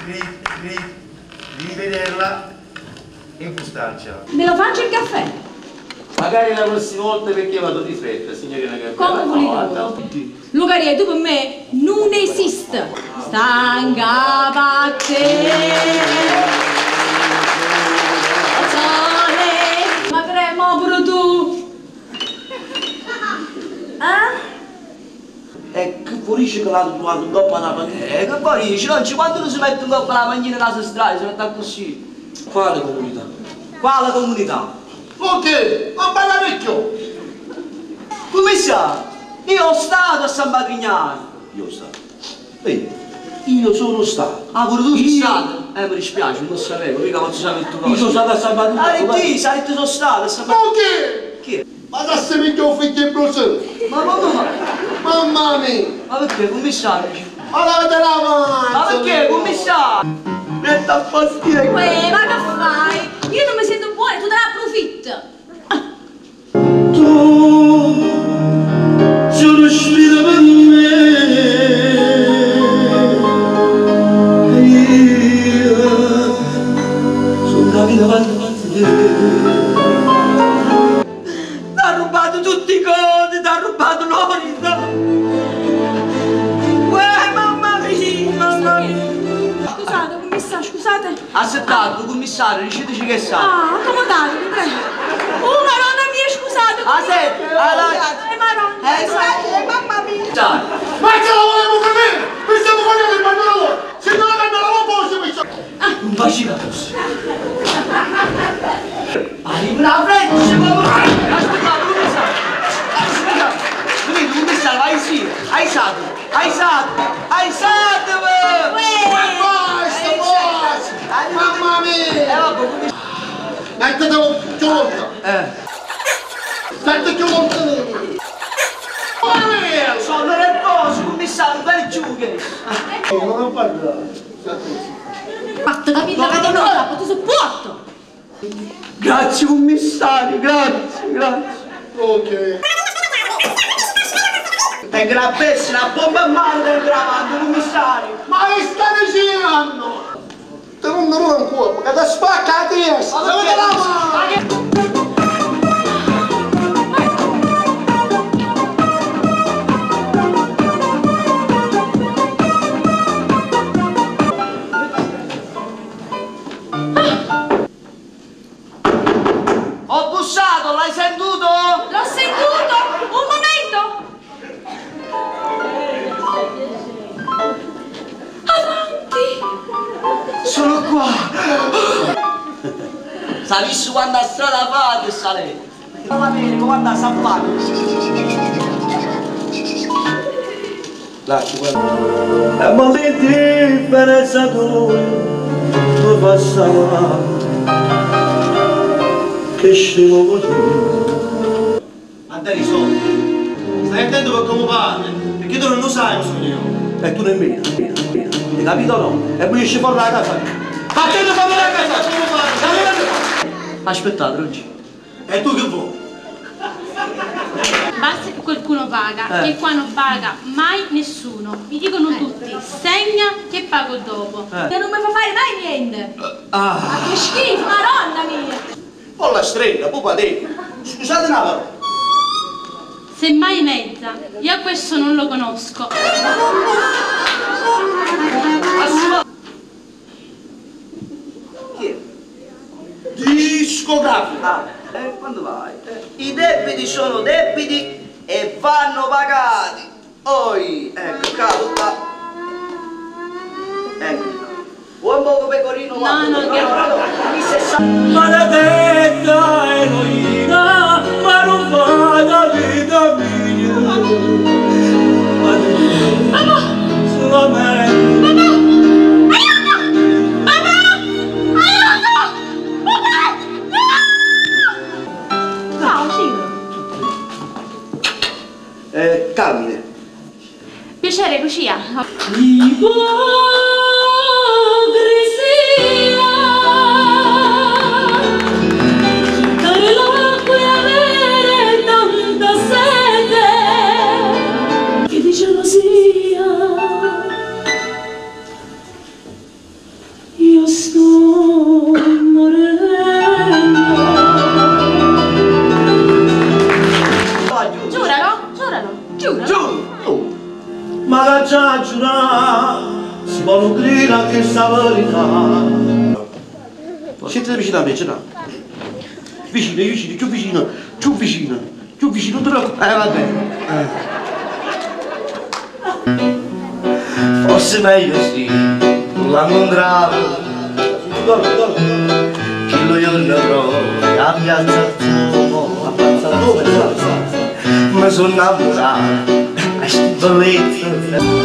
ri, ri, rivederla in Fustaccia. Me lo faccio il caffè? Magari la prossima volta perché vado di fretta, signorina Gabriella. Come No, volete voi. Lucaria, tu per me non esiste. Stanca te. Sole, ma cremo pure tu. Eh? E che vuoi che l'ha trovato un coppa alla panchina? E che poi dici, non ci quando non si mette un coppa alla panchina la si strada, si mette così. Quale comunità? Quale comunità? Ok, ma parla vecchio! Commissario, io ho stato a San Patrignano. Io sono stato. Vedi, io sono stato. Ah, pure tu sei Io- stato? Mi dispiace, non lo sapevo, mica posso sapere tu cosa. Io sono stato a San Patrignano. Ah, ti, sai, tu sono stato a San Patrignano. Ok! Chi è? Ma da se minchia un figlio in brusco! Ma come? Mamma mia! Ma perché, commissario? Ma lavate la mano! Ma perché, commissario? Mi sta fastidio. Uè, ma che fai? Io non mi sento buona, tu te ne approfitti. Tu sono uscito per me. Io sono capito avanti. T'ha rubato tutti i conti, t'ha rubato l'oro. Uè, mamma mia, mamma mia. Scusate, commissario, scusate. Aspettate, commissario, diceteci che sa. Ah, accomodatevi, prego. Oh, madonna mia, scusate. Ah, senti, allora... Madonna. Eh, mamma mia. Ma ce la volevo vedere! Mi stiamo facendo il bagno! Se non la cambio la posso mi Un bacino. Arriva una freccia, mamma. Aspettate, commissario. Aspettate. Venite, commissario, vai sì. Aizato, aizato, aizatevi. Ma basta, basta! Mamma mia! Vabbè, commissario. Mettete più lontano! State più lontano! Mamma mia! Sono nervoso, commissario, vai giù che. Non parlare! Fatto capire che non ho tu supporto. Grazie commissario, grazie, grazie. Ok. Tengo la bestia, una bomba in mano tengo davanti, commissario. Ma che state dicendo? Te non non ancora, perché ti spacca la testa! Lavate la mano! Ho bussato, l'hai sentito? L'ho sentito! Un momento! Avanti! Sono qua! Sa visto quanta strada fate, sa lei? L'America, guarda San Paolo! Lasci guarda. E ma l'indifferenza tua mi fa salvare. Che scemo così. Andare i soldi. Stai attento per come parli, perché tu non lo sai cosa sono io. E tu nemmeno. Hai capito o no? E poi esci fuori dalla casa. Attento fuori dalla casa! Come parli? Aspettate, oggi. E tu che vuoi? Basta che qualcuno paga, che qua non paga mai nessuno. Mi dicono tutti, segna che pago dopo. Che non mi fa fare mai niente. Ah. Ma che schifo, madonna mia. Con la strella, pupa te. Scusate una parola. Semmai mezza, io questo non lo conosco. Chi è? Discografico. Ah, quando vai? I debiti sono debiti e vanno pagati. Oi, ecco, calma. Ecco. Vuoi un poco pecorino? No, guarda. no, no, grazie. no, no, mi se sa- Maledetta eroina, ma non fa la vita mia. Papà! Solamente. Papà! Aiuto! Papà! Aiuto! Papà! No! Ciao, Ciro. Carmine. Piacere, Lucia. Ipocrisia, per l'acqua e avere tanta sete, che di gelosia. Giura. Giuro! Ma la già giurà, si può non credere che sta verità. Siete vicino a me, ce l'ha. Vicino, vicino, più vicino, più vicino, più vicino, non te lo... vabbè. Forse meglio sì, non la incontravo. Che lo giorno proprio a piazza Duomo, A piazza Duomo, Mi sono innamorato, a sti bellezza.